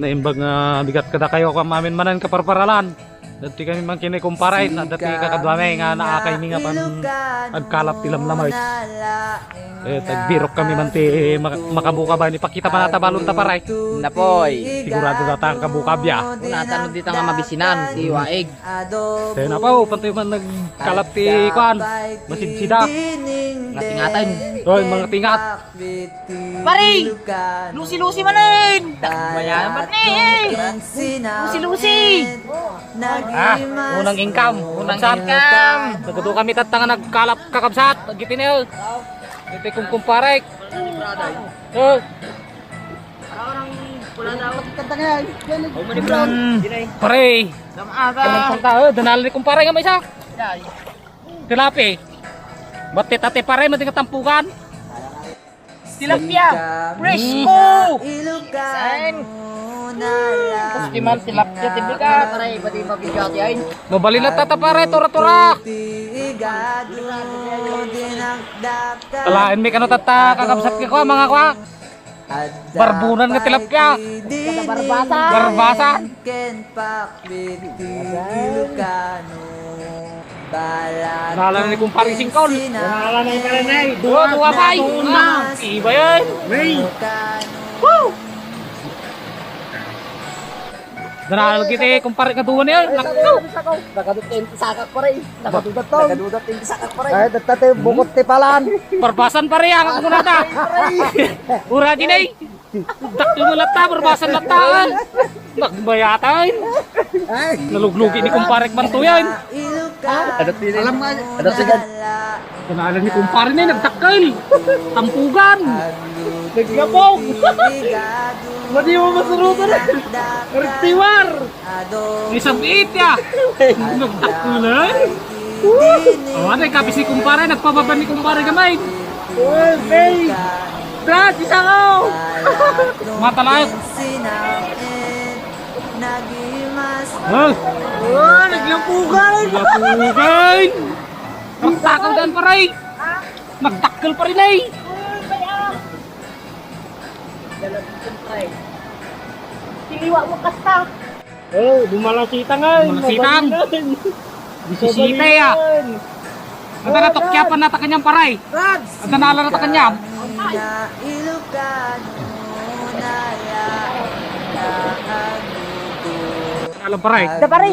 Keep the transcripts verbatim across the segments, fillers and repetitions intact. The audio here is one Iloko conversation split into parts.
Naimbag nga bigat kadakayo, kua, amin manen kaparparalan. Dati kami man kini kumpare, na dati kakaduami nga naakay mi nga pan agkalap ti lamlamay. Eh, tagbirok kami man ti mak-, makabuka ba, ipakita man ata balon ta, pare. Napoy. Sigurado data ang kabuka biya. Unatan dita nga mabisinan ti waig. Tayo na pa, oh, pantoy man nagkalap ti kuan. Masidsida. Nga tingaten. Oy, mga tingat. Pare! Lusi-lusi manen! Dakbayan man ni! Lusi-lusi! Ah, unang income, unang income. Nagado kami tatta nga nagkalap, kakabsat. Agiti na yun. Ito kung kumpare. Oh. Mm, pare. Kamang pangka, oh, danal ni kumpare nga may isa. Tilapia. Ba't ti tate, pare, mati nga tampugan? Tilapia. Fresco. Sen. Gusti man tilapia, ti bigat. Pare, pati mabigati ay. Mabalin na tata, pare, tura-tura. Alaen mi kano tata, kakabsat ka, kua, mga kua. Barbunan nga tilapia. Barbasan. Barbasan. Nala ni kumpare Singkol. Nala na yung karenay. Dua, dua, pay. Dua na. Iba yan. Ray. Woo! Danal kiti kumpare nga duwa niya. Nakto. Nakaduda yung pisakak, pare. Nakaduda to. Nakaduda yung pisakak, pare. Ay, dagta ti bukot ti palan. Barbasan, pare, ang kunata. Ura din ay. Dakto mo latta, barbasan latta. Nagbayatan. Ay. Naluglugi ni kumpare man to yan. Alam mo, alam mo. Kanalan ni kumpare na, nagdakkel. Tampugan. Naglapog. Madi mo masurutan eh. Retiwar. Ni sabit ya. Nagdakkel eh. Awan ay kapis ni kumpare, nagpababa ni kumpare gamay. Uy, Bay. Brad, isa ko. Matalayo. Ha? Oh, naglapugan. Naglapugan. Nagtakal dan, pare. Nagdakkel pa rin ay. Tiliwa mo kasta. Oh, bumalasita nga. Bumalasita. Disisita ya. Ata na tukyapan na ta kanyam, pare. Ata na ala na ta kanyam. Alam, pare. Da, pare.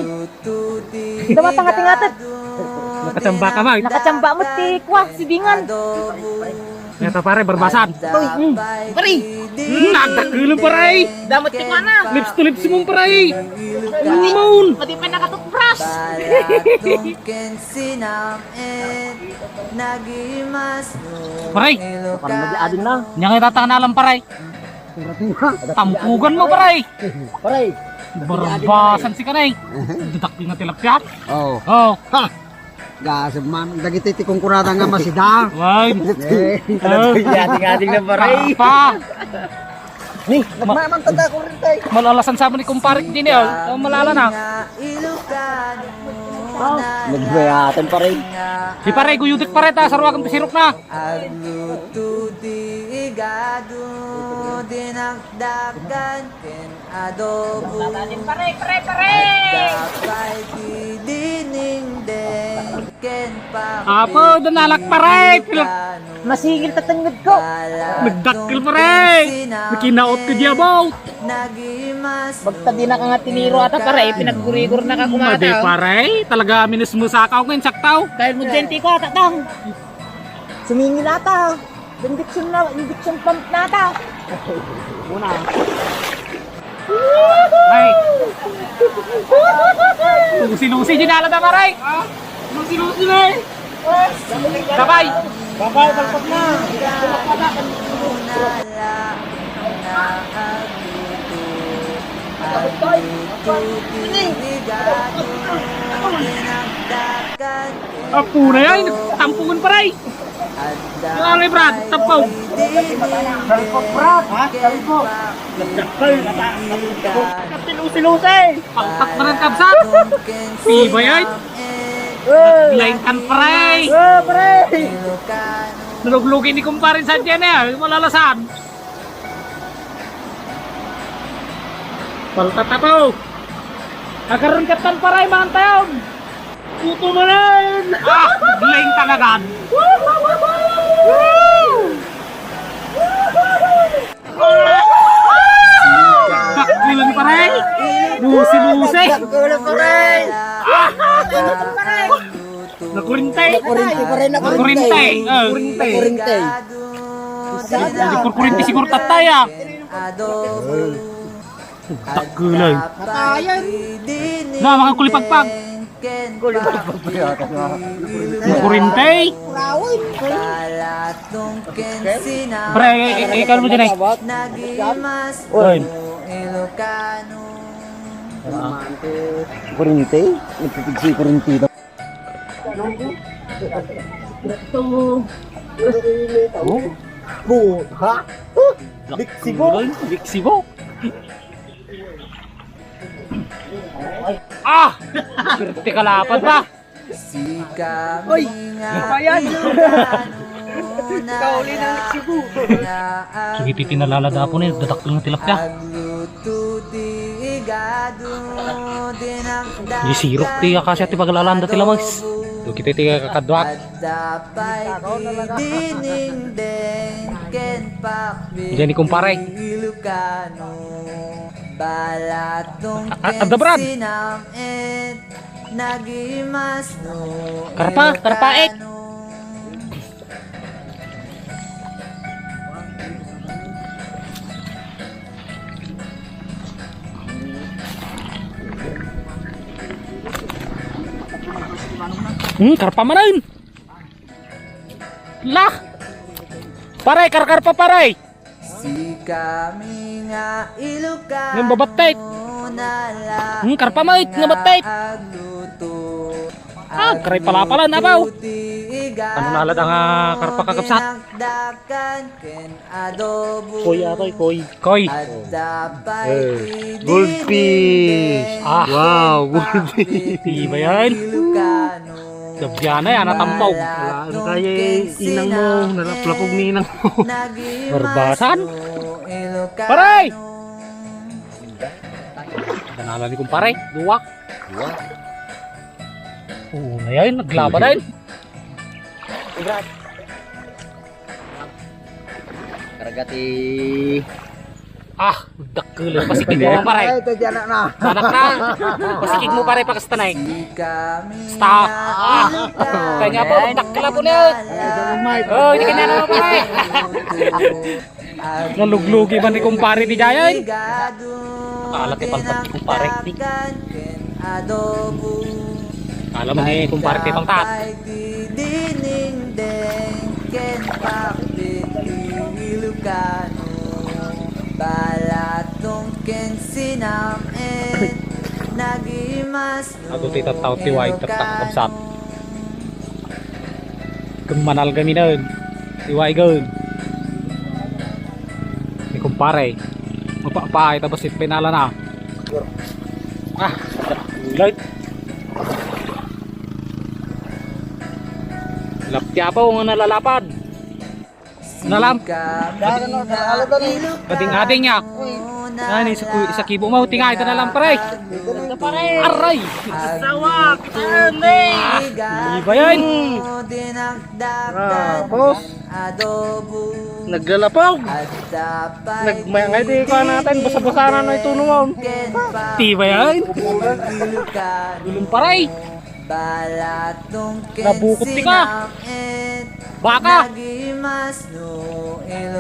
Dawat ang ating atag. Nakachamba ka, Mike. Nakachamba mo ti kwa, sidingan. Ngata, pare, barbasan. Uy, mm. Pare. Mm, nagdakkel, pare. Damat ti kwa na. Lips to lips mo, pare. Ano mo? Pati pa nakatutbrush. Pare. Parang nag-aading na. Nya nga itatanalan, pare. Tampugan mo, pare. Pare. Barbasan si kanay. Dadakkel nga tilapia. Oo. Oh. Ha! Gasem man, dagiti ti kunkunada nga masida. Wan. Eh. Ano to, yati-yati na, pare. Pa. Ni, magmaman tanda ko rin, tay. Malalasan sa ni kumpare din, eh. Oh, malala na. Nagbayatan, pare. Di, pare, guyudik, pare, ta saruagan pisirok na. Agluto ti igado, dinakdakan ken adobo. Pare, pare, pare! Adda pay ti dinengdeng ken pakpit. Apo, danalak, pare! Ilocano. Masingil ta tengnged ko. Nagdakkel, pare! Nakinaot ka di abaw! Nagimas. Bagta di na ka nga tiniro ata, pare, pinagkurigor na ka kumata. Madi, pare, talaga minismusakaw ngayon, saktaw. Dahil mo dyan, tiko, ata, tang. Sumingil ata. Injection na, injection pump na ata. Muna. Ay. Lusi-lusi, dinala na, pare. Ha? Lusi-lusi na eh. Sabay. Sabay, palpak na. Palpak na. Apo na yan, tampungan, pare. Pare, Brad, tapaw. Dalpok, Brad. Ha? Dalpok. Nagdakkel. Kapilusi-lusi. Pakpak na rin, kabsat. Piba yan. Lain kan, pare. Oh, pare. Naluglugi ni kumpare sa dyan, eh. Malalasan. Palta tato! Agaron katan, pare, mangan tayo! Puto manen! Ah! Bling talagan! Dakkel, pare! Busi-busi! Dakkel, pare! Ah! Nakurinte! Nakurinte, pare, nakurinte. Nakurinte, ah. Nakurinte. Nakurinte siguro tataya. Dakkel. Ayan. Na, mga kulipagpag. Kulipagpag pa yata na. Kurintay. Pre, i-, i-, ikaw mo dyan eh. Oy. Kurintay? Nagpipigsi kurintay. Oh? Oh, ha? Huh? Biksibo? Biksibo? Ah! Perte ka lapad ba? Oy! Ano ba yan? Kauli ng Cebu. Sige, titinalala dapo na yun. Dadakkel nga tilapia. Di sirok ti akasia ti paglalanda ti lawas. Do kita ti kakaduak. Diyan ni kumpare. A-, adda, Brad. Karpa, karpa, eh. Hmm, karpa manen. Lah. Pare, karkarpa, pare. Sikami nga Ilocano. Nang babattek. Hmm, karpa manen, nga battek. Ah, karay palapalan, abaw. Ano na alad ang, ah, karpa kakabsat? Koy atoy, koy. Koy. Eh, goldfish. Ah. Wow, goldfish. Di ba yan? Dabiana yan, natampaw. Wala, ano kaya yung inang mo, nalaplapog ni inang mo. Barbasan? Paray! Danala ni kumpare, duwa. Duwa? Oo na yan, naglaba na yun. Karga ti Ah, dakkel. Pasikig mo, pare. Ay, ito dyan na. Sanak na. Pasikig mo, pare, pakasta na eh. Basta. Ah, kanya po, dakkel po niya. Ay, ito ang mic. Oh, hindi kanya naman, pare. Naluglugi man ni kumpare di dayan. Alat ni palpag ni kumpare. Alam mo ni kumpare ti pangtat. Dinding ken pakpit ti Ilocano, balatong ken sinam-en, nagimas Adu ti tattao ti way, tatta kakabsat. Ken manalgami nen ti waygen. Ni kumpare. Mapapaay ta bassit pinalana. Ah, light. Lapti apaw nga nalalapad. Nalam. Kading-ading niya. Yan, isa ku-, isa kibo mo, tingay, ito na lang, pare. Aray! Sawak! Tani! Di ba yan? Ah, boss. Naglalapog. Nagmayangay di ko natin, basa-basa na na ito naman. Di ba yan? Gulong paray. Nabukot ti ka. Baka.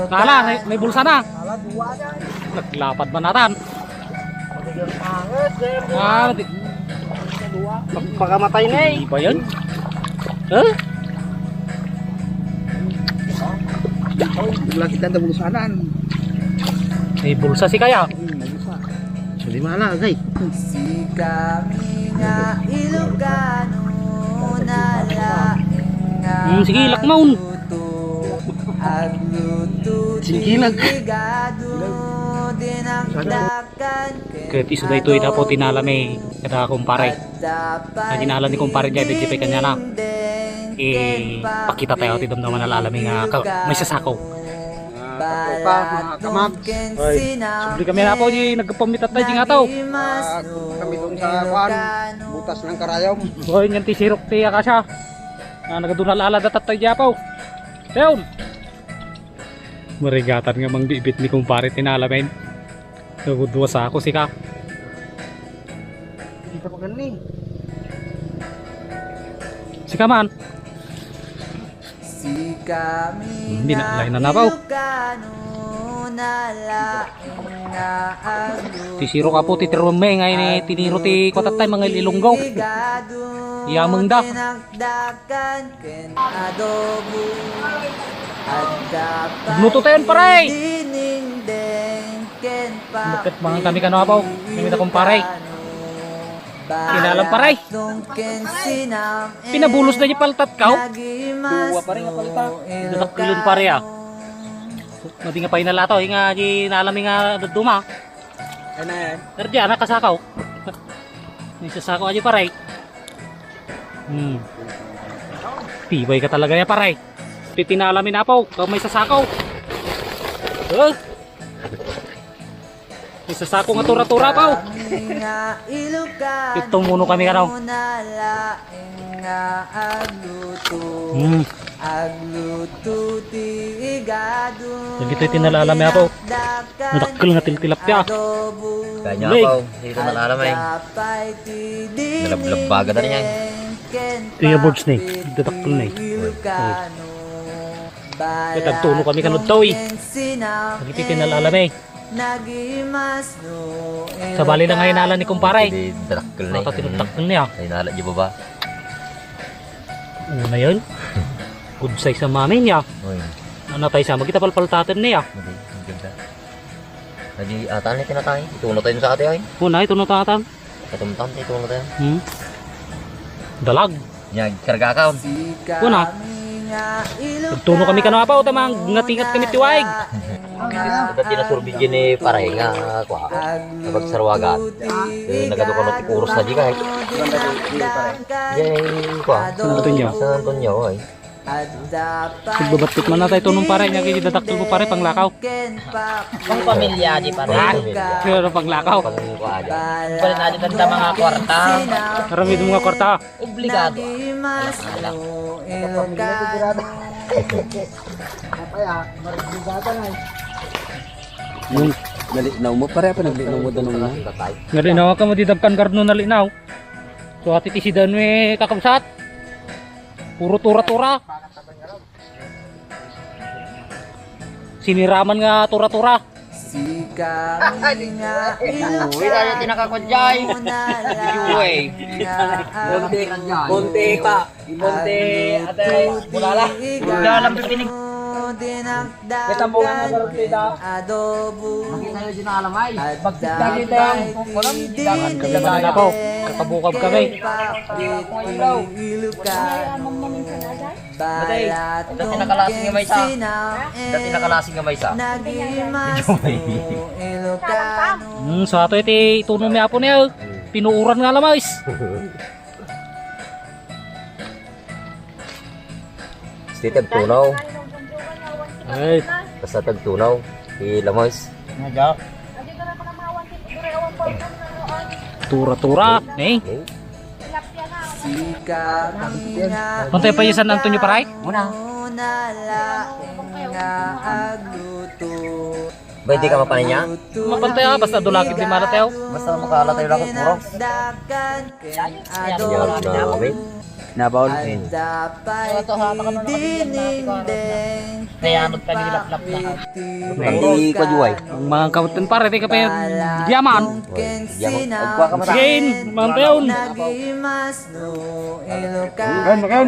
Nala, may, may bulsa na. Naglapad man natan. Ah, di. Pagpakamatay na eh. Di ba yan? Huh? Wala kita na bulsanan. May bulsa si kaya. Hmm, may bulsa. Hindi mala, agay. Sikami nga Ilocano na laeng nga Hmm, sige, lakmaon. agluto. Agluto Sige, ti lag. Igado, dinakdakan ken Ket isu daytoy adobo. Dapo tinalami kada kumpare. Adda pay Ay, tinala ni kumpare jay, di pay kanya na. dinding Eh, ken pakita tayo ti damdaman na lalami nga ka-, may sasako. Tropa, mga kamabs. Oy, subli kami na po, di nagpamit tayo, di nga tao. Ah, kami doon sa kuan, butas ng karayom. Oy, ngan ti sirok ti akasya. Ah, nagadunal ala datat tayo, di apaw. Ayun. Marigatan nga mangbitbit ni kumpare ti nalamin. Nagudua sako, sika. Sika man. Hindi na, lain na napaw. Ti sirok apo, ti terwemme, nga ini tiniro ti kuatatay, mga ilonggo. Yameng da. Agluto tayon, pare. Bakit mangan kami kano, apaw? Kami da kumpare. Kinalam, pare. Pinabulos na di paltat ka, oh. Dua, pare, nga palta. Dadakkelon, pare, ah. Madi nga painalato, nga di nalami nga daduma. Ano yan? Pero di, anak, kasakaw. May sasakaw aja, pare. Hmm. Tibay ka talaga ya, pare. Titinala mi na po. Ikaw may sasakaw. Huh? May sasakaw nga tura-tura, paw. Ito muno kami, kanaw. Hmm. Lagi ito itinalala mi, apo. Nadakkel nga tiltilapia. Kanya, Lay. Apo, dito nalala mi. Nalablabbaga na niya. Kaya boards na eh. Dadakkel na eh. Kaya tagtuno kami kanud tao eh. Lagi ito itinalala mi. Sabali lang nga inala ni kumpare. Di dakkel na eh. Ata tinudakkel niya. Ay, inala di baba. Ano na yun? Good size ang mami niya. Oy. Ano tayo sa? Magkita palpaltatin niya. Hindi, hindi ganda. Lagi ata ni tinatay. Ituno tayo sa ate ay. Una, ituno tayo. Katumtam, ituno tayo. Hmm? Dalag. Yan, karga ka. Una. Ituno kami kano apaw, tamang ngatingat kami tiwaig. Ito tinasurbi din ni pare nga, kwa, kapag sarwagan. Eh, nagado ka ng oras na di ka, eh. Yay, kwa. San Antonio. San Antonio, ay. Nagbabatkot man na tayo tunong pare, niya kaya dadakkel ko pare, panglakaw. Pang pamilya, di pare. Pang pamilya. Pero panglakaw. Pang kuha, di. Balik na di tanda mga kwarta. Karami itong mga kwarta. Obligado. Alam, alam. Nalinaw mo, pare, apa nalinaw mo, danong na? Nalinaw ka mo, di dagkan garno nalinaw. So, ati ti sidan mo, eh, kakabsat. Puro tura-tura. Siniraman nga tura-tura. Uy, tayo tinakakot, Jai. Uy. Konti, konti pa. Konti, atay. Bulala. Bulala, pipinig. Kita mo nga, Martita. Makita nyo, di nakalamay. Pagkita kita yung kukulam, di nakalamay. Kami na po. Kakabukab kami. Matay, dati nakalasing nga maysa. Dati nakalasing nga maysa. Medyo may. Hmm, so ato iti ituno mi apo niya. Pinuuran nga lamais. Iti tagtunaw. Ay. Basta tagtunaw. Ti lamais. Nga, Jack. Tura-tura, eh. Mantay pa yung San Antonio, paray? Muna. Ba, hindi ka mapanin niya? Mapantay, ah, basta dulakit di mala tayo. Basta makala tayo lang, puro. Yan, yan, Nabaon. Kaya ano, tagilap-lap na. Hindi ko juway. Ang mga kabutan pare, di ka pa diaman. Diaman. Agwa ka mata. Sige, mantayon. Makan, makan.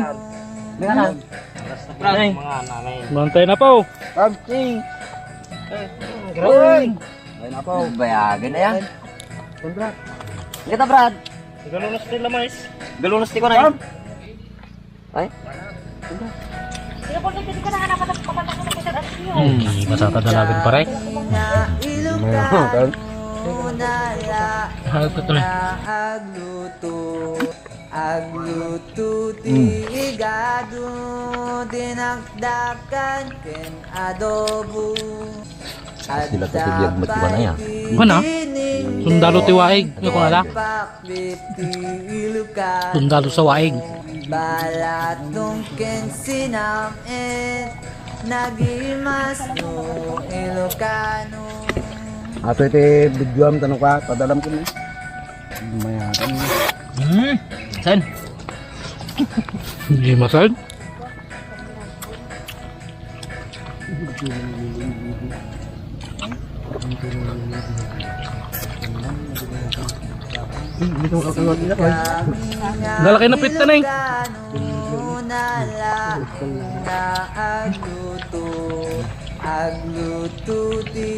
Makan. Mantay na po. Grabe. Ay, nako. Bayagan na yan. Sandra. Kita, Brad. Galunos ti lamais. Galunos ti ko na. Ay. Hmm, masata da namin pare. Ay, ito na. Agluto ti Mm. igado, dinakdakan ken adobo. Sila ti biag met iwan aya. Kuna? Sundalo ti waig. Nga kuna da? Pakbit ti Ilocano. Sundalo sa waig. Balatong ken sinam-et, nagimas no Ilocano. Ato iti videoam, tano ka, padalam ko ni. Mayatan. Hmm. Sen. Hindi masal. Lalaki na pit na, eh.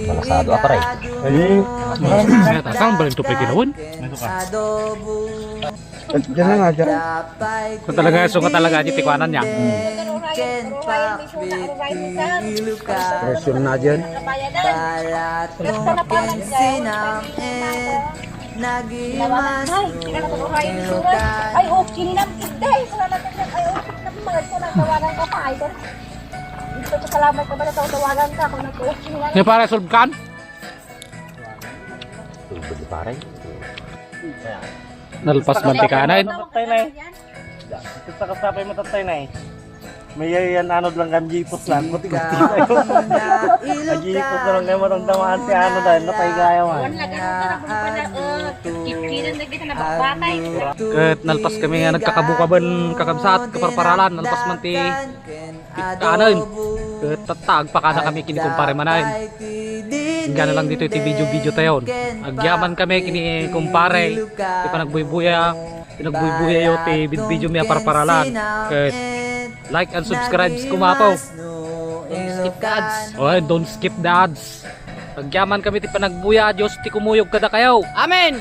Malasado ka, pare. Ay, tasang balik to pa kinawan. Diyan na nga, diyan. Ka talaga, so ka talaga, di tikuanan niya. Presyon na diyan. Ay, okay lang. Ay, okay lang. Ay, okay lang. Ay, okay lang. Tawagan ka pa, idol. Ito, salamat ka ba na tawagan ka kung nag-okay lang. Ni pare, solve kan? Solve ni pare. Nalpas man ti kanan. Matatay na eh. Ito sa kasapay matatay na eh. May yan, ano lang, gamjipos lang. Kuti-kuti tayo. Gamjipos na lang kayo, matanda maan si ano dahil natay gaya man. Wan lagi ang sarap ng pala, eh. Kikinan na kita na bakbatay. Ket nalpas kami nga nagkakabukaben, kakabsat, kaparparalan, nalpas man ti kanen. Ket tatta, agpakada kami kini kumpare manen. Ingga na lang ditoy ti video-video tayon. Agyaman kami kini kumpare, ti panagbuybuya, pinagbuybuyayo ti video-video mi a parparalan. Ket like and subscribe, kumapo. Don't skip the ads. Oy, don't skip the ads. Agyaman kami ti panagbuya, Dios ti kumuyog kadakayo. Amen!